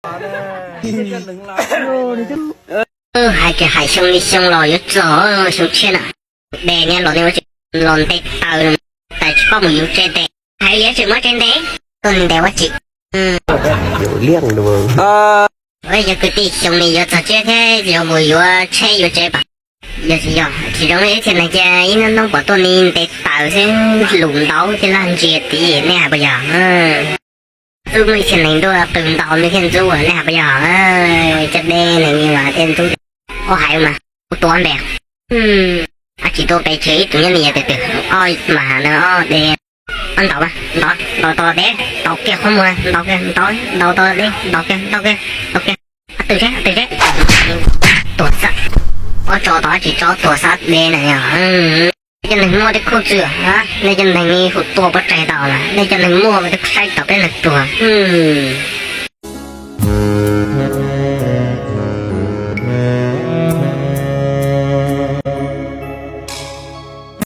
Hais tias hais xyoo li xyoo los yuav txog xyoo tshiab na. De niag los ne ua tsis los nte taws, taws tsis paub mus yuav tsev ntes. Hais li tseem muab tsev ntes, tuaj ntes ua tsis. Yog kwv tij xyoo li yuav txog tshiab thiab yog mus yuav tsheb yuav tsev pam. Yog tsis yog tsis zoo ib txhia neeg cia ib hnub hnub pom tuaj ni nte taws xwb, lus ntau thiab laj ntsia tid, nej hais puas yog? Twb muaj ib txhia neeg ntuj qw ntau nws thiaj ntxub, nej hais puas yog? Cov deb neeg mas thiaj ntxub. Ua hais mas kuv tua npe, tsis tua pes tseg ib tug nyob ni yog tus twg, ob mas no ob de. Ntaus, ntaus, ntaus tau deb, ntaus kiag qhov muag, ntaus kiag, ntaus, ntaus tau deb, ntaus kiag, ntaus kiag, ntaus kiag. Twg seb, twg seb. Tuag xwb. Ob tso tau tsis tso tuag xwb de na yog. Nej cov neeg muaj tej khuj xwm, nej cov neeg hu tuaj pov tseg tau na, nej cov neeg muaj tej saib tau peb neeg tuag.